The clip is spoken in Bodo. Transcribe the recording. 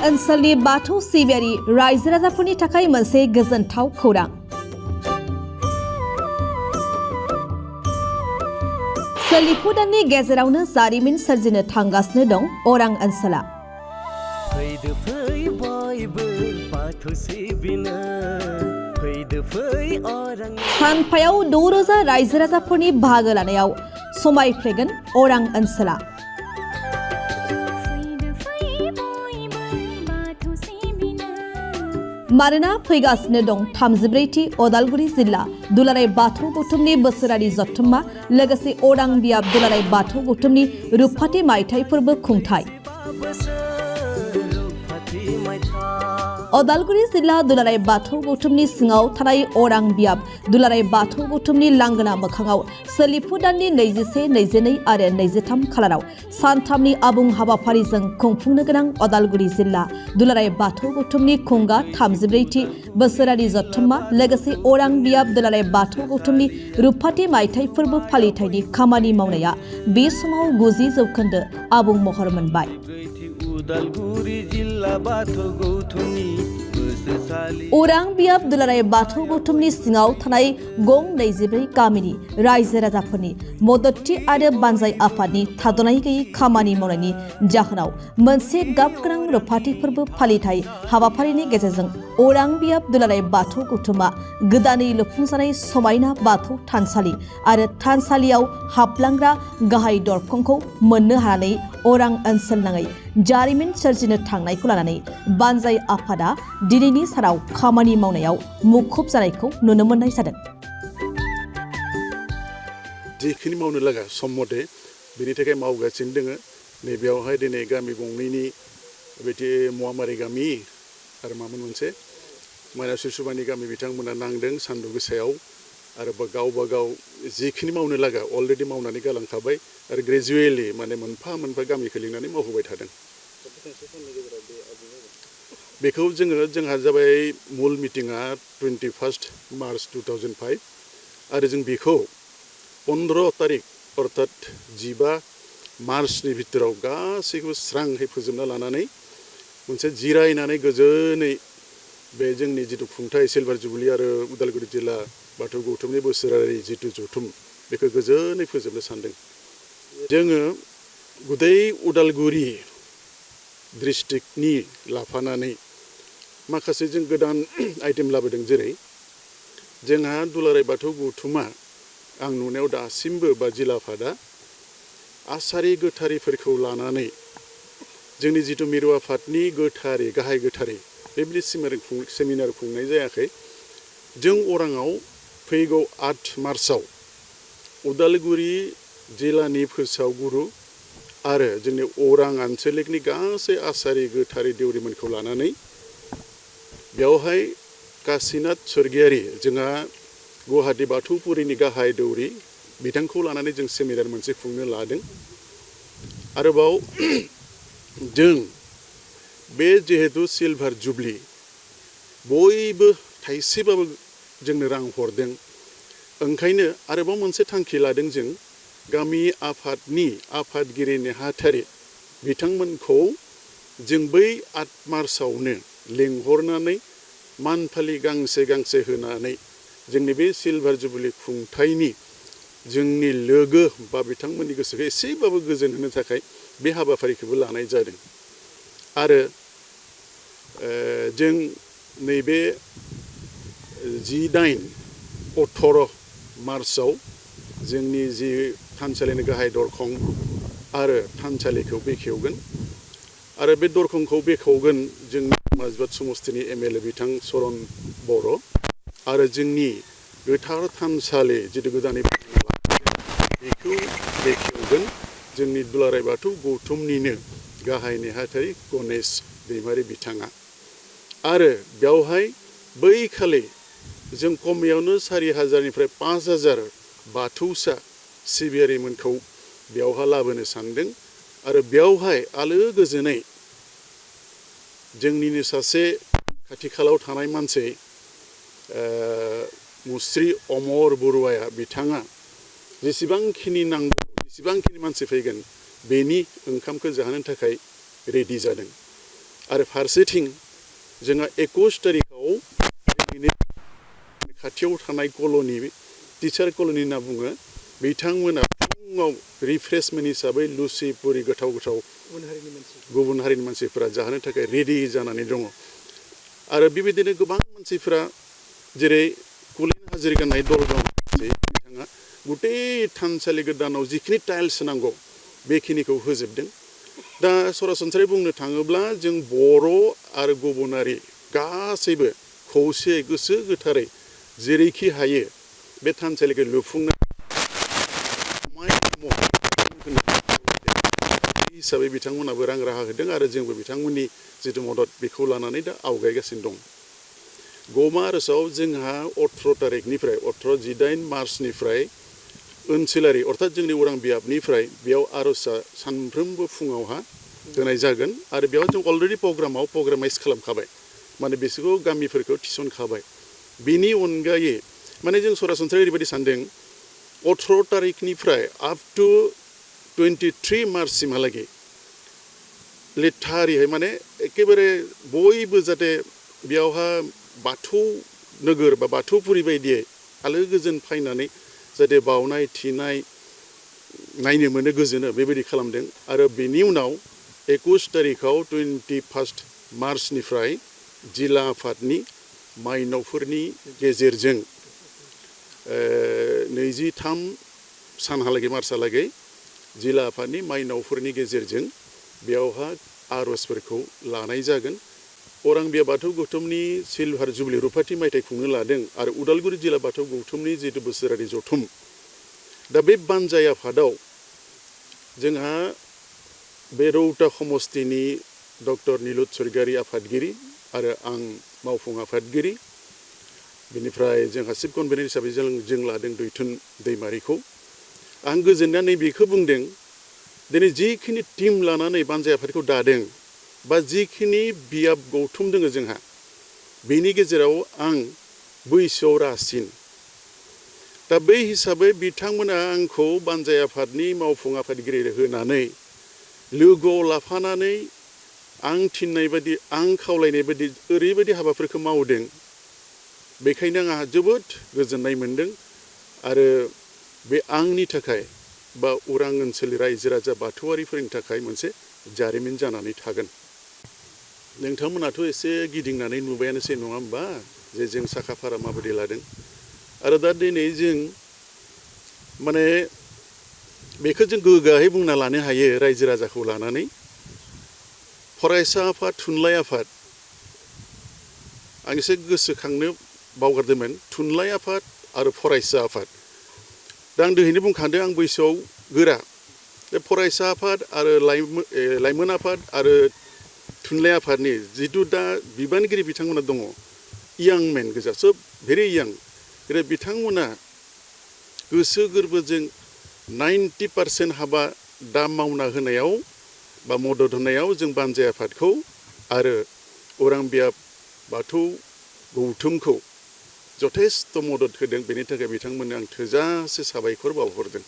ओनसोलनि बाथौ सिबियारि रायजो राजाफोरनि थाखाय मोनसे गोजोनथाव खौरां। सोलिफु दाननि गेजेरावनो जारिमिन सोरजिनो थांगासिनो दं अरां ओनसोला। सानफायाव 6,000 रायजो राजाफोरनि बाहागो लानायाव समायफ्लेगोन अरां ओनसोला। मानोना फैगासिनो दं 34थि अदालगुरि जिल्ला दुलाराय बाथौ गौथुमनि बोसोरारि जथुम्मा लोगोसे अरां बियाब दुलाराय बाथौ गौथुमनि रुपपाथि मायथाइ फोरबो खुंथाय। अदालगुरि जिल्ला दुलाराय बाथौ गौथुमनि सिङाव थानाय अरां बियाब दुलाराय बाथौ गौथुमनि लांगोना मोखाङाव सोलिफु दाननि 21, 22 आरो 23 खालाराव सानथामनि आबुं हाबाफारिजों खुंफुंनो गोनां अदालगुरि जिल्ला दुलाराय बाथौ गौथुमनि खुंगा 34थि बोसोरारि जथुम्मा लोगोसे अरां बियाब दुलाराय बाथौ गौथुमनि रुपपाथि मायथाइ फोरबो फालिथायनि खामानि मावनाया बे समाव 90% आबुं महर मोनबाय। अरां बियाब दुलाराय बाथौ गौथुमनि सिङाव थानाय गं 24 गामिनि रायजो राजाफोरनि मददथि आरो बानजाय आफादनि थाद'नाय गैयै खामानि मावनायनि जाहोनाव मोनसे गाबगोनां रुपपाथि फोरबो फालिथाय हाबाफारिनि गेजेरजों अरां बियाब दुलाराय बाथौ गौथुमा गोदानै लुफुंजानाय समायना बाथौ थानसालि आरो थानसालियाव हाबलांग्रा गाहाय दरखंखौ मोननो हानानै अरां ओनसोल नाङै जारिमिन सोरजिनो थांनायखौ लानानै बानजाय आफादा दिनैनि सानाव खामानि मावनायाव मुखुब जानायखौ नुनो मोननाय जादों। जिखिनि मावनो लागा सम मथे बेनि थाखाय मावगासिनो दोङो। नैबेयावहाय दिनै गामि गंनैनि बेबायदि मुवामारि गामि आरो मामोन मोनसे माइनाव सुबानि गामि बिथांमोना नांदों सान्दुं गोसायाव आरो गावबा गाव जिखिनि मावनो लागा अलरेडि मावनानै गालांखाबाय आरो ग्रेजुवेलि माने मोनफा मोनफा गामिखौ लिंनानै मावहोबाय थादों। बेखौ जोंहा जाबाय मुल मिटिंआ 21 मार्च 2005 आरो जों बेखौ 15 तारिख अर्थात 15 मार्चनि भितराव गासैखौबो स्रांहै फोजोबना लानानै मोनसे जिरायनानै गोजोनै बे जोंनि जिथु खुंथाय सिलभार जुबलि आरो उदालगुरि जिल्ला बाथौ गौथुमनि बोसोरारि जिथु जथुम बेखौ गोजोनै फोजोबनो सानदों। जोङो गुदै उदालगुरि डिस्ट्रिक्टनि लाफानानै माखासे जों गोदान आइटेम लाबोदों। जेरै जोंहा दुलाराय बाथौ गौथुमा आं नुनायाव दासिमबो बा जिल्ला आफादा आसारि गोथारिफोरखौ लानानै जोंनि जिथु मिरु आफादनि गोथारि गाहाय गोथारि बेबायदि सेमिनार खुंनाय जायाखै। जों अराङाव फैगौ 8 मार्चआव उदालगुरि जिल्लानि फोसावगुरु आरो जोंनि अरां आन्सलिकनि गासै आसारि गोथारि देउरिमोनखौ लानानै बेवहाय काशिनाथ स्वर्गियारि जोंहा गुवाहाटी बाथौपुरिनि गाहाय दौरि बिथांखौ लानानै जों सेमिनार मोनसे खुंनो लादों। आरोबाव जों बे जिहेतु सिलभार जुबलि बयबो थाइसेबाबो जोंनो रां हरदों, ओंखायनो आरोबाव मोनसे थांखि लादों जों गामि आफादनि आफादगिरि नेहाथारि बिथांमोनखौ जों बै 8 मार्चआवनो लिंहरनानै मानफालि गांसे गांसे होनानै जोंनि बे सिलभार जुबलि खुंथायनि जोंनि लोगो बा बिथांमोननि गोसोखौ एसेबाबो गोजोन होनो थाखाय बे हाबाफारिखौबो लानाय जादों। आरो जों नैबे 18 मार्चआव जोंनि जि थानसालिनि गाहाय दरखं आरो थानसालिखौ बेखेवगोन आरो बे दरखंखौ बेखेवगोन जोंनि माजबाद समस्तिनि MLA बिथां चरन बर' आरो जोंनि गोथार थानसालि जिथु गोदानै बेखौ बेखेवगोन जोंनि दुलाराय बाथौ गौथुमनिनो गाहाय नेहाथारि गणेश दैमारि बिथाङा। आरो बेवहाय बै खालि जों खमैयावनो 4,000निफ्राय 5,000 बाथौसा सिबियारिमोनखौ बेवहा लाबोनो सानदों। आरो बेवहाय आलो गोजोनै जोंनिनो सासे खाथि खालायाव थानाय मानसि मुस्रि अमर बरुवाया बिथाङा जेसेबांखिनि नांगौ जेसेबांखिनि मानसि फैगोन बेनि ओंखामखौ जाहोनो थाखाय रेडि जादों। आरो फारसेथिं जोंहा 21 तारिखआव खाथियाव थानाय कल'नि टिचार कल'नि होनना बुङो बिथांमोना फुङाव रिफ्रेशमेन्ट हिसाबै लुसि पुरि गोथाव गोथाव गुबुन हारिनि मानसिफोरा जाहोनो थाखाय रेडि जानानै दङ आरो बेबायदिनो गोबां मानसिफोरा जेरै कुलिन हाजिरा गाननाय दल दं बिथाङा गथै थानसालि गोदानाव जिखिनि टाइल्स नांगौ बेखिनिखौ होजोबदों दा सरासनस्रायै बुंनो थाङोब्ला जों बर' आरो गुबुनारि गासैबो खौसेयै गोसो गोथारै जेरैखि हायो बे थानसालिखौ लुफुंनो हिसाबै बिथांमोनाबो रां राहा होदों आरो जोंबो बिथांमोननि जिथु मदद बेखौ लानानै दा आवगायगासिनो दं गमा आर'जआव जोंहा 18 मार्चनिफ्राय ओनसोलारि अर्थात जोंनि उरां बियाबनिफ्राय बेयाव आर'जआ सानफ्रोमबो फुङावहा होनाय जागोन आरो बेयाव जों अलरेडि प्रग्रामाइज खालामखाबाय माने बिसोरखौ गामिफोरखौ थिसनखाबाय बिनि अनगायै माने जों सरासनस्रायै ओरैबायदि सानदों 18 तारिखनिफ्राय आप टु 23 मार्चसिमहालागै लेथारिहाय माने एखेबारे बयबो जाहाथे बेयावहा बाथौ नोगोर बा बाथौपुरि बायदियै आलो गोजोन फैनानै जाहाथे बावनाय थिनाय नायनो मोनो गोजोनो बेबायदि खालामदों आरो बेनि उनाव 21 तारिखआव 21 मार्चनिफ्राय जिल्ला आफादनि माइनावफोरनि गेजेरजों 23 सानहालागै मार्चहालागै जिल्ला आफादनि माइनावफोरनि गेजेरजों बेयावहा आर'जफोरखौ लानाय जागोन अरां बिया बाथौ गौथुमनि सिलभार जुबलि रुफाथि मायथाइ खुंनो लादों आरो उदालगुरि जिल्ला बाथौ गौथुमनि जितु बोसोरारि जथुम दा बे बानजाय आफादाव जोंहा बे रौता समस्तिनि डक्टर निलुत स्वर्गियारि आफादगिरि आरो आं मावफुं आफादगिरि बेनिफ्राय जोंहा चिफ कनभेनर हिसाबै जों लादों दैथुन दैमारिखौ आं गोजोननानै बेखौ बुंदों दिनै जिखिनि टिम लानानै बानजाय आफादखौ दादों बा जिखिनि बियाब गौथुम दङ जोंहा बेनि गेजेराव आं बैसोआव रासिन दा बै हिसाबै बिथांमोना आंखौ बानजाय आफादनि मावफुं आफादगिरि होनानै लोगोआव लाफानानै आं थिननाय बायदि आं खावलायनाय बायदि ओरैबायदि हाबाफोरखौ मावदों बेखायनो आंहा जोबोद गोजोननाय मोनदों आरो बे आंनि थाखाय बा उरां ओनसोलनि रायजो राजा बाथौआरिफोरनि थाखाय मोनसे जारिमिन जानानै थागोन नोंथांमोनाथ' एसे गिदिंनानै नुबायानोसै नङा होमबा जे जों साखाफारा माबायदि लादों आरो दा दिनै जों माने बेखौ जों गोग्गायै बुंना लानो हायो रायजो राजाखौ लानानै फरायसा आफाद थुनलाइ आफाद आं एसे गोसोखांनो बावगारदोंमोन थुनलाइ आफाद आरो फरायसा आफाद दा आं दोहैनो बुंखादों आं बैसोआव गोरा बे फरायसा आफाद आरो लाइमोन आफाद आरो थुनलाइ आफादनि जिथु दा बिबानगिरि बिथांमोना दङ यां मेन गोजा सोब भेरि यां बिथांमोना गोसो गोरबोजों 90% हाबा दा मावना होनायाव बा मदद होनायाव जों बानजाय आफादखौ आरो उरां बियाब बाथौ गौथुमखौ जथेस्थ' मदद होदों बेनि थाखाय बिथांमोननो आं थोजासे साबायखर बावहरदों